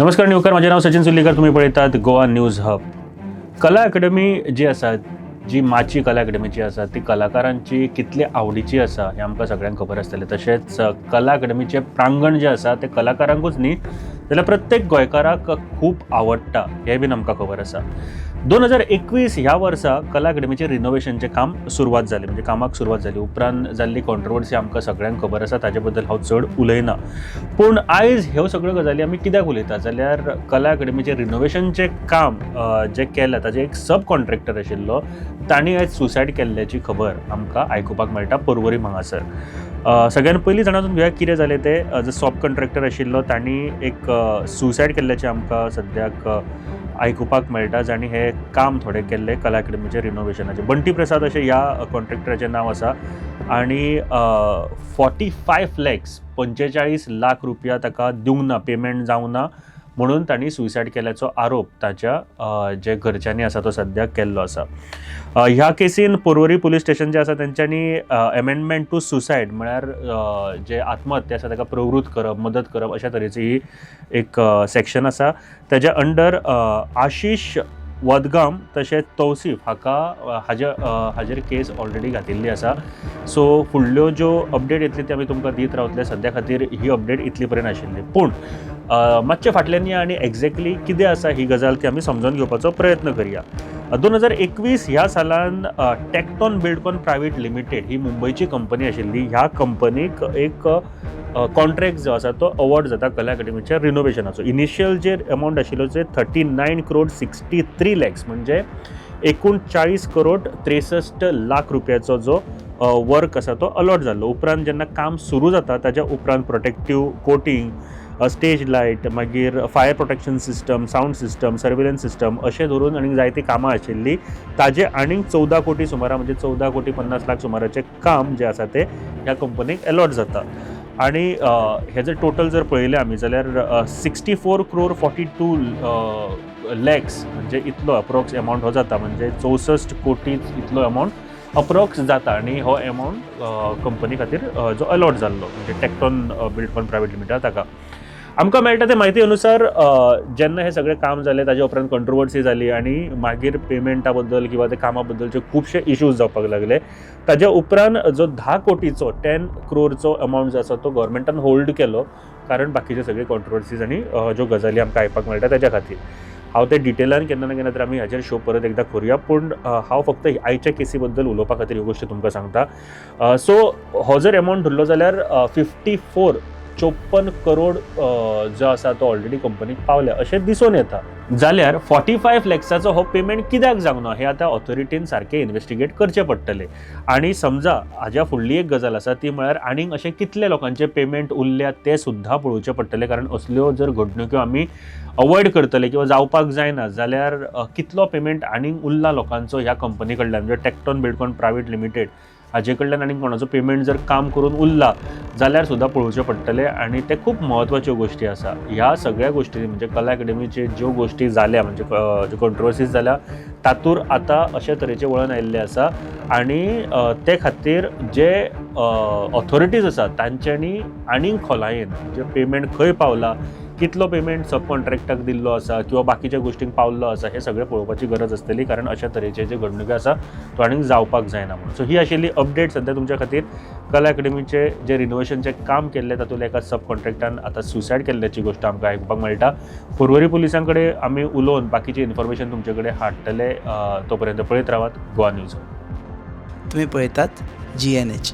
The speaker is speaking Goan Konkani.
नमस्कार न्यूकर, म्हजें नांव सचिन सुर्लीकर. तुमी पळयतात गोवा न्यूज हब. कला अकॅडमी जी आसा, जी माची कला अकॅडमी जी आसा, ती कलाकारांची कितली आवडीची आसा हें आमकां सगळ्यांक खबर आसतलें. तशेंच कला अकॅडमीचें प्रांगण जें आसा तें कलाकारांकूच न्ही जाल्यार प्रत्येक गोंयकाराक खूब आवडटा हें बीन आमकां खबर आसा. 2021 ह्या वर्सा कला अकॅडमीचें रिनोवेशनचें काम सुरवात जालें, म्हणजे कामाक सुरवात जाली. उपरांत जाल्ली कॉन्ट्रोवर्सी आमकां सगळ्यांक खबर आसा, ताजे बद्दल हांव चड उलयना. पूण आयज ह्यो सगळ्यो गजाली आमी कित्याक उलयता जाल्यार कला अकॅडमीचें रिनोवेशनचें काम जें केलें ताजें एक सब कॉन्ट्रॅक्टर आशिल्लो, तांणी आयज सुसायड केल्ल्याची खबर आमकां आयकुपाक मेळटा पर्वरी हांगासर. सगळ्यान पयलीं जाणा घेवया कितें जालें तें. जो सब कॉन्ट्रॅक्टर आशिल्लो तांणी एक सुसायड केल्ल्याचें आमकां सद्याक आयकुपाक मेळटा, जांणी हें काम थोडें केल्लें कला अकॅडमीचें रिनोवेशनाचें. बंटी प्रसाद अशें ह्या कॉन्ट्रॅक्टराचें नांव आसा आनी 45 लॅक्स, 45 लाख रुपया ताका दिवंक ना, पेमेंट जावंक ना म्हणून तांणी सुसायड केल्याचो आरोप ताच्या जे घरच्यांनी आसा तो सद्याक केल्लो आसा. ह्या केसीन पर्वरी पुलीस स्टेशन जें आसा तेंच्यांनी अमेंडमेंट टू सुसायड, म्हळ्यार जे आत्महत्या आसा ताका प्रवृत्त करप, मदत करप अशा तरेची ही एक सेक्शन आसा. तेज्या अंडर आशिश वदगाम तशेंच तौसीफ हाका हाजेर केस ऑलरेडी घातिल्ली आसा. सो फुडल्यो ज्यो अपडेट येतली त्यो आमी तुमकां दीत रावतले. सद्या खातीर ही अपडेट इतली पर्यंत आशिल्ली, पूण मातशें फाटल्यान या आनी एग्जॅक्टली कितें आसा ही गजाल ती आमी समजून घेवपाचो प्रयत्न करया. 2021 ह्या सालान टेक्टॉन बिल्डकॉन प्रायवेट लिमिटेड ही मुंबयची कंपनी आशिल्ली. ह्या कंपनीक एक कॉन्ट्रॅक्ट जो आसा तो अवॉर्ड जाता कला अकॅडमीच्या रिनोवेशनाचो. इनिशियल जे अमावंट आशिल्लो जे 39 crore 63 lakhs, म्हणजे 39 करोड 63 लाख रुपयाचो जो वर्क आसा तो अलॉट जाल्लो. उपरांत जेन्ना काम सुरू जाता ताच्या उपरांत प्रोटेक्टीव कोटींग, स्टेज लायट, मागीर fire protection system, sound system, surveillance system अशें धरून आनीक जायतीं कामां आशिल्लीं. ताजे आनीक 14 कोटी सुमारा, म्हणजे 14 कोटी 50 लाख सुमाराचें काम जें आसा तें ह्या कंपनीक एलॉट जाता. आनी हेजें टोटल जर पळयलें आमी जाल्यार 64 crore 42 lakhs, म्हणजे इतलो अप्रोक्स एमावंट हो जाता, म्हणजे 64 कोटी इतलो एमावंट अप्रोक्स जाता. आनी हो एमावंट कंपनी खातीर जो अलॉट जाल्लो, म्हणजे टेक्टॉन बिल्डकॉन प्रायवेट लिमिटेड ताका. आमकां मेळटा ते म्हायती अनुसार जेन्ना हें सगळें काम जालें ताजे उपरांत कंट्रोवर्सी जाली आनी मागीर पेमेंटा बद्दल किंवा ते कामा बद्दलचे खुबशे इश्यूज जावपाक लागले. ताज्या उपरांत जो 10 कोटीचो, 10 क्रोरचो अमावंट जो आसा तो गव्हर्मेंटान होल्ड केलो, कारण बाकीचे सगळे कॉन्ट्रोवर्सीज आनी ज्यो गजाली आमकां आयकपाक मेळटा ताज्या खातीर. हांव ते डिटेलान केन्ना ना केन्ना तर आमी हाजेर शो परत एकदां करुया, पूण हांव फक्त आयच्या केसी बद्दल उलोवपा खातीर ह्यो गोश्टी तुमकां सांगता. सो हो जर एमावंट धरलो जाल्यार 54, 54 करोड जो आसा तो ऑलरेडी कंपनीक पावल्या अशें दिसून येता. जाल्यार 45 लॅक्साचो हो पेमेंट कित्याक जावंक ना हें आतां ऑथॉरिटीन सारकें इन्वेस्टिगेट करचें पडटलें. आनी समजा हाज्या फुडली एक गजाल आसा ती म्हळ्यार आनीक अशें कितले लोकांचे पेमेंट उरल्या तें सुद्दां पळोवचें पडटलें, कारण असल्यो जर घडणुक्यो आमी अवॉयड करतले किंवा जावपाक जायना जाल्यार कितलो पेमेंट आनीक उरला लोकांचो ह्या कंपनी कडल्यान, म्हणजे टेक्टॉन बिल्डकॉन प्रायवेट लिमिटेड हाजे कडल्यान आनीक कोणाचो पेमेंट जर काम करून उरला जाल्यार सुद्दां पळोवचें पडटलें. आनी ते खूब म्हत्वाच्यो गोश्टी आसा. ह्या सगळ्या गोश्टी, म्हणजे कला अकॅडमीचे ज्यो गोश्टी जाल्या, म्हणजे ज्यो कंट्रोवर्सीज जाल्या, तातूंत आतां अशे तरेचें वळण आयिल्लें आसा. आनी ते खातीर जे ऑथॉरिटीज आसा तांच्यांनी आनीक खोलायेन म्हणजे पेमेंट खंय पावला, कितलो पेमेंट सब कॉन्ट्रॅक्टाक दिल्लो आसा किंवा बाकीच्या गोश्टींक पावल्लो आसा, हें सगळें पळोवपाची गरज आसतली, कारण अशा तरेचे जे घडणुको आसा तो आनीक जावपाक जायना म्हणून. सो ही आशिल्ली अपडेट सद्या तुमच्या खातीर. कला अकॅडमीचे जे रिनोवेशनचें काम केल्लें तातूंतल्या एका सब कॉन्ट्रॅक्टान आतां सुसायड केल्ल्याची गोश्ट आमकां आयकुपाक मेळटा. पर्वरी पुलिसां कडेन आमी उलोवन बाकीची इन्फॉर्मेशन तुमचे कडेन हाडटले. तो पर्यंत पळयत रावात गोवा न्यूज. तुम्ही पळयतात जीएनएच.